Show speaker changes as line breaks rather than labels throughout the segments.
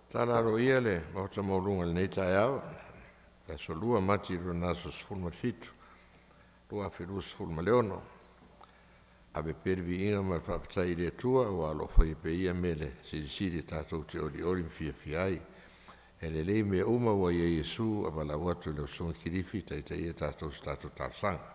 Tala aloaia le Maota maualuga i lenei taeao, le aso Lua, Mati 27, 2026. Ave pea le viiga ma le faafetai i le Atua aua o lo o faia pea ia mea silisili tatou te olioli ma fiafia ai. E lelei mea uma ua ia Iesu e valaau atu i lau Susuga Kilifi e taitaia tatou i se tatou talosaga.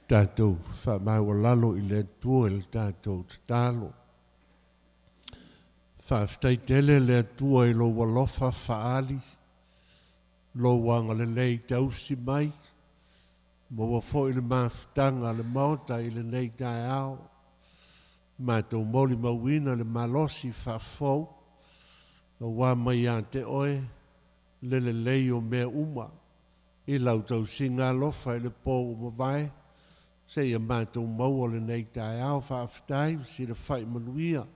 Tatou faamaualalo i le Atua i le tatou tatalo. Faafetai tele le Atua i lou alofa faaali, lou agalelei tausi mai, maua foi le mafutaga a le Maota i lenei taeao. Matou molimauina le malosi faafou, aua mai ia te oe le lelei o mea uma. I lau tausiga alofa i le po ua mavae, seia matou maua lenei taeao. Faafetai ua silafai manuia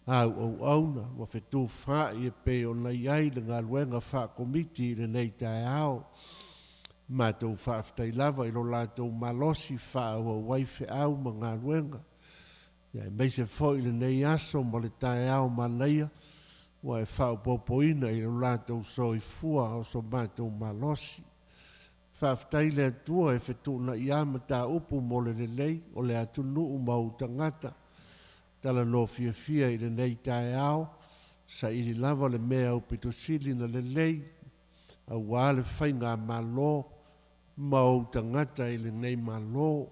au auauna ua fetufaai e pei ona i ai le galuega faakomiti i lenei taeao. Matou faafetai lava i lo latou malosi faaauau ai feau ma galuega. Ia aemaise foi lenei aso ma le taeao manaia ua e faaopoopoina i lo latou soifua o so matou malosi. Faafetai le Atua e fetuunai lava mataupu mo le lelei o le atunuu ma ou tagata. Talanoa fiafia i lenei taeao, saili lava le mea aupito sili ona lelei aua le faigamalo ma ou tagata i lenei Malo.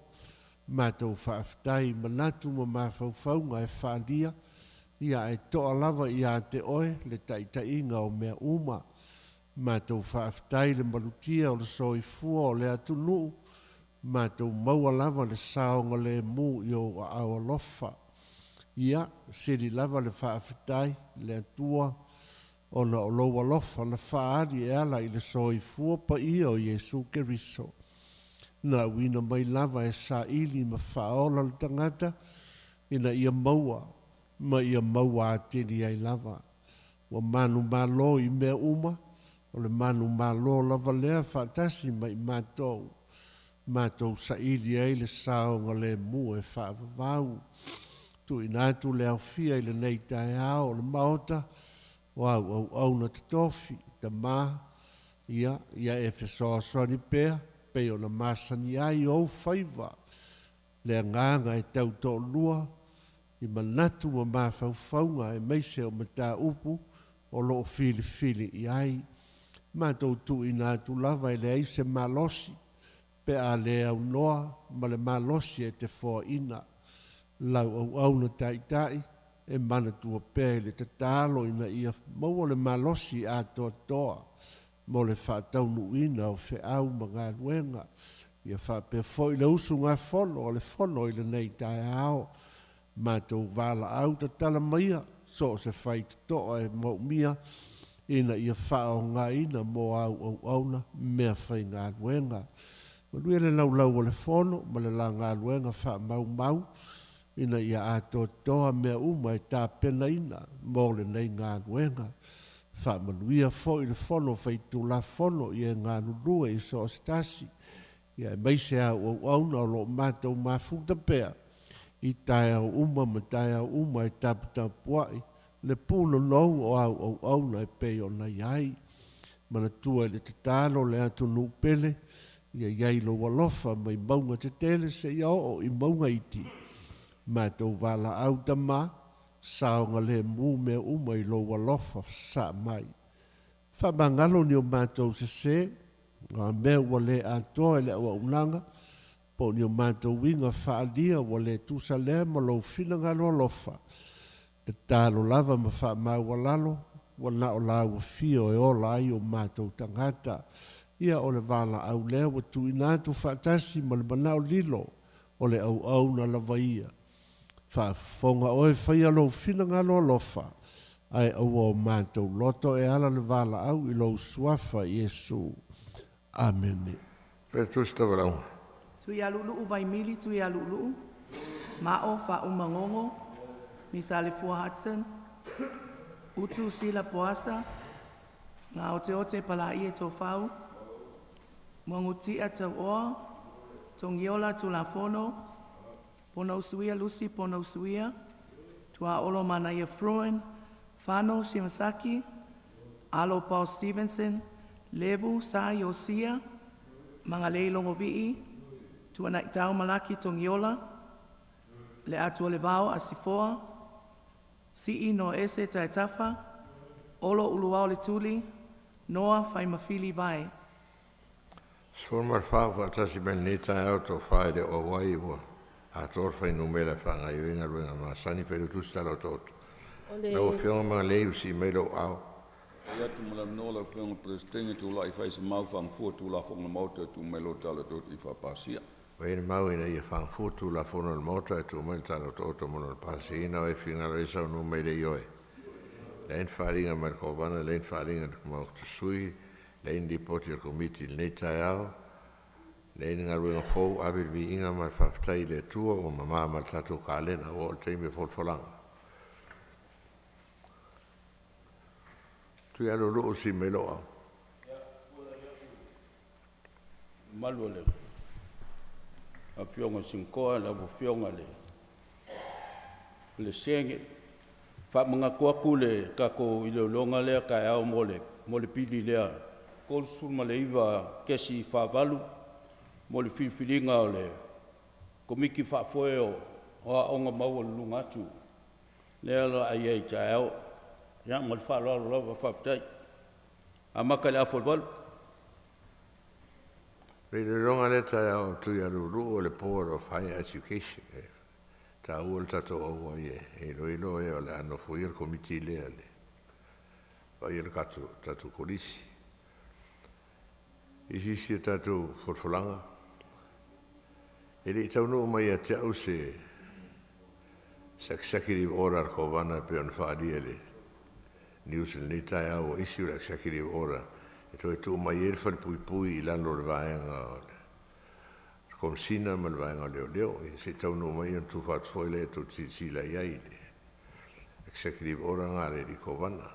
Matou faafetai i manatu ma mafaufauga e faaalia, ia ae to'a lava ia te oe le taitaiga o mea uma. Matou faafetai i le malutia o le soifua o le atunuu, matou maua lava le saogalemu i ou aao alofa. Ia, sili lava le faafetai le Atua ona o lou alofa na faaali e ala i le soifua paia o Iesu Keriso, na auina mai lava e saili ma faaola le tagata ina ia maua ma ia maua atili ai lava. Ua manumalo i mea uma, o le manumalo lava lea faatasi ma i matou, matou saili ai le saogalemu e faavavau. Tuuina atu le aofia i lenei taeao o le Maota o au auauna totofi, Tama, ia, ia e fesoasoani pea, pei ona masani ai ou faiva, le agaga e tautoalua i manatu ma mafaufauga aemaise o mataupu o lo o filifili i ai. Matou tuuina atu lava e leai se malosi pe a le aunoa ma le malosi e te foaina. Lau auauna taitai e manatua pea i le tatalo ina ia maua le malosi atoatoa mo le faataunuuina o feau ma galuega. Ia faapea foi le usugafono a le Fono i lenei taeao. Matou valaau tatala maia so o se faitotoa e moomia ina ia faaaogaina mo au auauna meafaigaluega. Manuia le laulau o le Fono ma le la galuega faamaumau ina ia atoatoa mea uma e tapenaina mo lenei galuega. Faamanuia foi le Fono Faitulafono i e galulue i so o se tasi, ia aemaise au auauna o lo o matou mafuta pea i taeao uma ma taeao uma e taputapuai le punonou o au auauna e pei ona i ai. Manatua i le tatalo le atunuu pele, ia i ai lou alofa mai mauga tetele seia oo i mauga iti. Matou valaau Tama, saogalemu mea uma i lou alofa fesaa mai. Faamagalo ni o matou sese, o a mea ua le atoa i le auaunaga, po o ni o matou uiga faaalia ua le tusa lea ma lou finagalo alofa, tatalo lava ma faamaualalo, ua na o lau afio e ola ai o matou tagata. Ia o le valaau lea ua tuuina atu faatasi ma le manao lilo o le auauna lava ia. Faafofoga oe faia lou finagalo alofa, ae aua o matou loto e ala le valaau i lou suafa Iesu. Amene.
Failautusi Tavalauga.
Tuialuuluu Vaimili Tuialuuluu, Ma'o Faaumagogo, Misa Alefua Hudson, Utu Sila Poasa, Gaoteote Palaie Tofau, Muagututia Tauoa, Togiola Tulafono, Ponousuia Lucy Ponousuia, Tuaolo Manaia Fruin, Fano Simasaki, Alo Paul Stevenson, Levu Sa Iosia, Magalei Logovii, Tuanaitau Malaki Togiola, Leatualevao Asi Foa, Sii Noese Taetafa, Olo Uluao Letuli, Noah Faimafili Vae.
14 ua faatasi mai lenei taeao tofa e le o auai ua atoa le fuainumera e faagaoioi ai galuega masani. Failautusi Tala Otooto. Lau Afioga Magalei, ua sii mai lou aao.
Tulai atu ma le avanoa lau Afioga i le Peresetene e tulai e fai se mau faagafua Tulafono a le Maota e tuu mai loa le tala otooto ina ia faapasia.
Ua i ai le mau ina ia fagafua Tulafono a le Maota ae tuu mai le tala otooto mo lona pasiaina. O ai e finagalo i ai saunoa mai i le ioe? Leai ni faaaliga mai le Kovana, leai ni faaaliga i le Maota sui, leai ni lipoti a le Komiti i lenei taeao, leai ni galuega fou, ave le viiga ma le faafetai i le Atua ua mamā ma le tatou kalena ua oo i le taimi o folafolaga. Tuialualuu sii mai lou ao.
mamalu o le Afioga Sinikoa, lau Afioga i le Sege. Faamanatu atu le tatou iloiloga lea taeao mo le pili lea 39.48 mo le filifiliga o le Komiti Faafoe o Aoga Maualuluga atu lea o le a i ai taeao. Ia ma le faaaloalo lava, faafetai. Amata i le 7:30.
Le iloiloga lea taeao Tuialualuu o le Board of Higher Education. E taua le tatou auai e iloilo e o le a nofoia le komiti lea le vaaia le tatou kolisi. I isi a tatou folafolaga, e le i taunuu mai ia te au se executive order a le Kovana e pei ona faaalia i le news i lenei taeao ua issue le executive order e toe tuu mai ai le falepuipui i lalo o le vaega o le Komesina ma le vaega o Leoleo. Ia se i taunuu mai ona tufa atu foi lea e tou te silasila i ai i le executive order lena a le alii Kovana.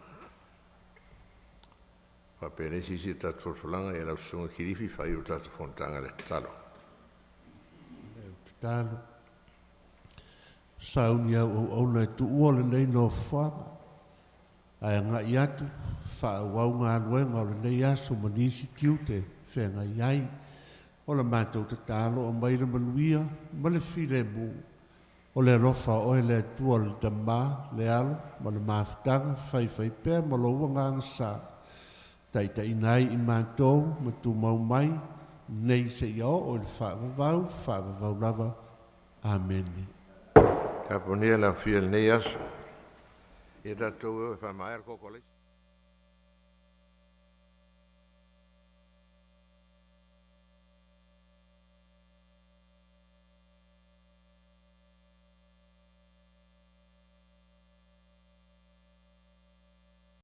Faapea se isi a tatou folafolaga, ia lau Susuga Kilifi faaiu le tatou fonotaga i le tatalo.
Tatalo. Sauni au auauna e tuua lenei nofoaga, ae agai atu faaauau galuega o lenei aso ma nisi tiute feagai ai. O le matou tatalo o mai le manuia ma le filemu. O le alofa o oe le Atua le Tamā, le Alo ma le mafutaga faifai pea ma lou agaga sa. Taitaiina ai i matou ma tumau mai nei seia oo i le faavavau, faavavau lava. Amene.
Tapunia le afia i lenei aso. Ia tatou e faamaea le koko